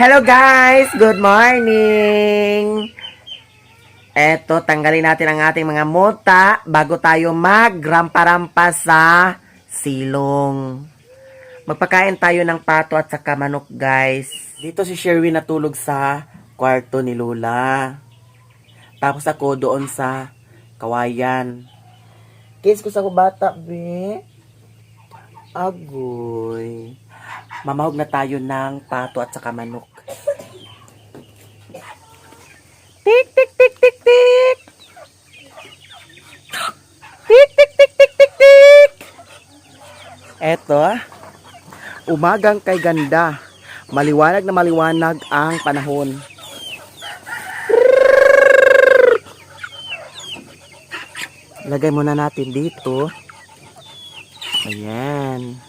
Hello guys! Good morning! Eto, tanggalin natin ang ating mga mota bago tayo magrampa-rampa sa silong. Magpakain tayo ng pato at saka manok, guys. Dito si Sherwin natulog sa kwarto ni Lola. Tapos ako doon sa kawayan. Kiss ko sa ko bata, be. Agoy. Mamahog na tayo ng pato at saka manok. Tik, tik, tik, tik, tik. Tik, tik, tik, tik, tik, tik. Eto, ah. Umagang kay ganda. Maliwanag na maliwanag ang panahon. Lagay muna natin dito. Ayan.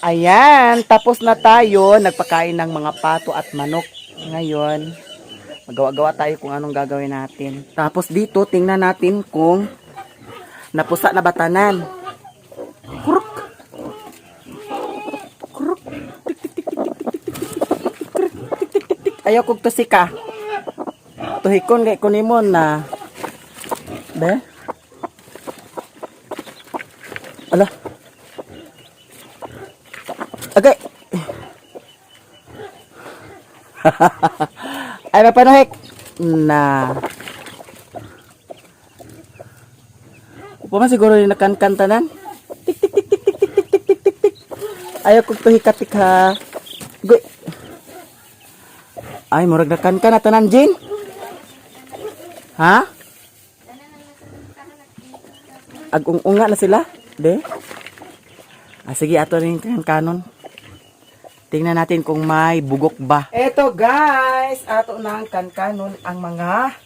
Ayan, tapos na tayo. Nagpakain ng mga pato at manok. Ngayon, magawa-gawa tayo kung anong gagawin natin. Tapos dito, tingnan natin kung napusa na batanan. Kuruk! Kuruk! Tik, tik, tik, tik, tik, tik, tik, tik, tik, tik, tik, tik, tik. Ayaw kog tusika. Tuhikon kay kunimon na. Be? Ala. Okay. Ay, mapanuhik. Na. Upa man siguro yung nakankantanan. Tik, tik, tik, tik, tik, tik, tik, tik, tik, tik, tik. Ayaw kong tuhikatik ha. Goy. Ay, murag nakankan na tanan, Jin. Ha? Agungunga na sila. De? Ah, sige, ato rin yung kanon. Tingnan natin kung may bugok ba. Eto guys, ato na ang kankanon ang mga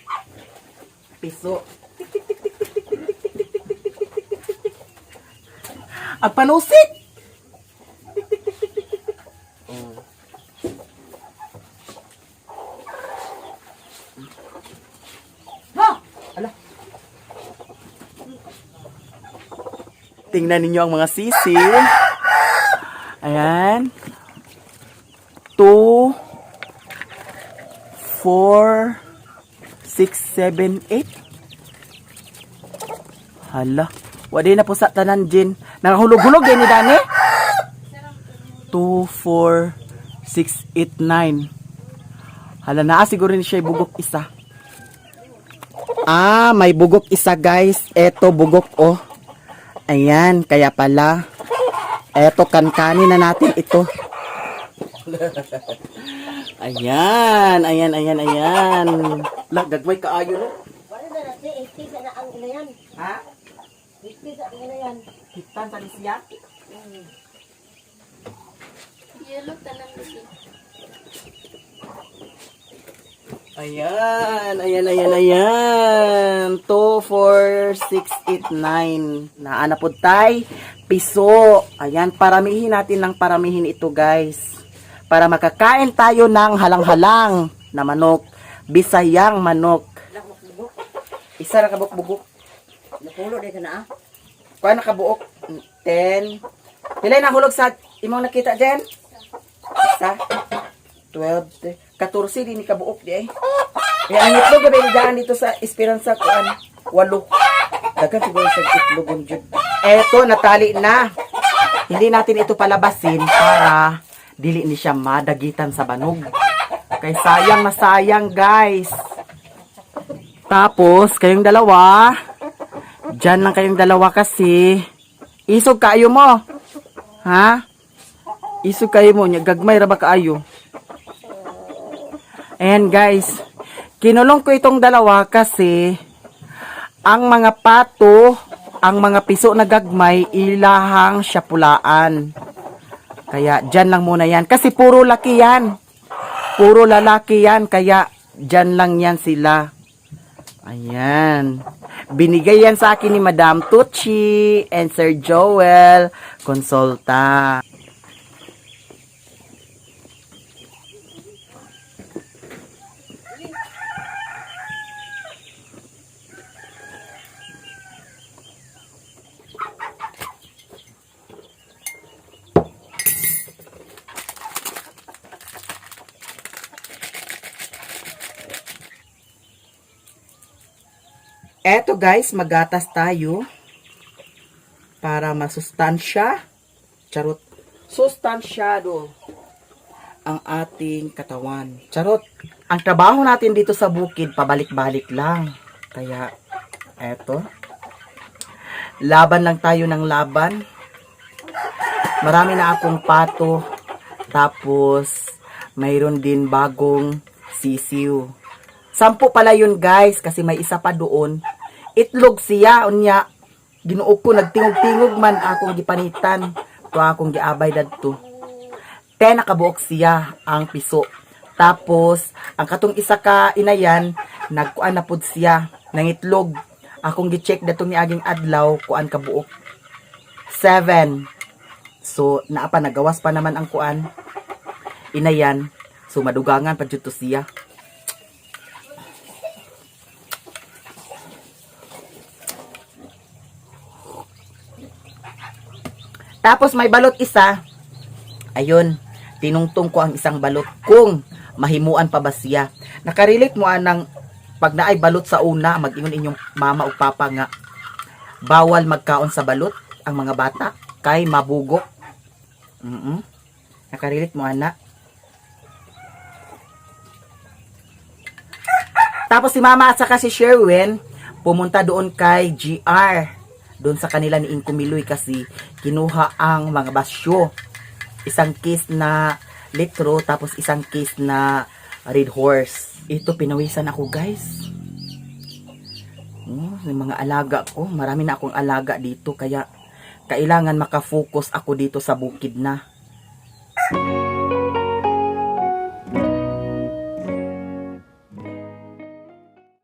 piso. Tik, tik, tik, tik, tik, tik, tik, tik, tik, tik, tik, tik, tik, tik, tik, tik. Ang panusik! Tik, tik, tik, tik, tik, tik, tik. Oh. Ha! Ala. Tingnan ninyo ang mga sisi. Ayan. 2, 4, 6, 7, 8. Hala. Wala na po sa tanan, Jin. Nakahulog-hulog din ni Dani. 2, 4, 6, 8, 9. Hala na, siguro ni siya bugok isa. Ah, may bugok isa, guys. Eto, bugok, oh. Ayan, kaya pala. Eto, kankanin na natin ito. Ayan, ayan, ayan, ayan. La, gagmay kaayo no? Wala na natin, 80 sa na ang ina yan. Ha? 80 sa ang ina yan. Hitan sa lisya? Yellow tanan lagi. Ayan, ayan, ayan, ayan. 2, 4, 6, 8, 9. Naana po tay. Piso. Ayan, paramihin natin ng paramihin ito, guys. Para makakain tayo ng halang-halang na manok. Bisayang manok. Isa ra ka bukbugok. Napulo din ka na ah. Kuha nakabuok. 10. Pila yung nahulog sa imong nakita, Jen? Isa. 12. 14 din ni kabuok di ay. Eh, ang itlog gabi daan dito sa Esperanza kuan. Walo. Dagan siguro sa itlog jud. Eto natali na. Hindi natin ito palabasin para dili ni siya madagitan sa banog. Kay sayang na sayang, guys. Tapos, kayong dalawa, diyan lang kayong dalawa kasi. Isog kaayo mo. Ha? Isog kayo mo. Nya, gagmay ra ba kaayo? Ayan guys. Kinulong ko itong dalawa kasi ang mga pato, ang mga piso na gagmay, ilahang syapulaan. Kaya dyan lang muna yan. Kasi puro laki yan. Puro lalaki yan. Kaya dyan lang yan sila. Ayan. Binigay yan sa akin ni Madam Tucci and Sir Joel Consulta. Eto guys, magatas tayo para masustansya. Charot. Sustansyado ang ating katawan. Charot. Ang trabaho natin dito sa bukid, pabalik-balik lang. Kaya, eto. Laban lang tayo ng laban. Marami na akong pato. Tapos, mayroon din bagong sisiw. 10 pala yun guys, kasi may isa pa doon. Itlog siya, unya, ginuog ko, nagtingog-tingog man akong gipanitan. To akong giabay dadto. 10 nakabuok siya ang piso. Tapos, ang katong isa ka inayan, nagkuan na pud siya, nangitlog. Akong gi-check datong ni aging adlaw, kuan kabuok. 7. So, So naa pa, nagawas pa naman ang kuan. Inayan. So madugangan pa jud to siya. Tapos may balot isa. Ayun, tinungtong ko ang isang balot kung mahimuan pa ba siya. Nakarelate mo anang pag naay balot sa una, mag-ingon inyong mama o papa nga bawal magkaon sa balot ang mga bata kay mabugo. Nakarelate mo ana. Tapos si mama at saka si Sherwin pumunta doon kay GR. Doon sa kanila ni Inko Miloy kasi kinuha ang mga basyo. Isang case na litro tapos isang case na Red Horse. Ito, pinawisan ako, guys. Oh, yung mga alaga ko, marami na akong alaga dito kaya kailangan makafocus ako dito sa bukid na.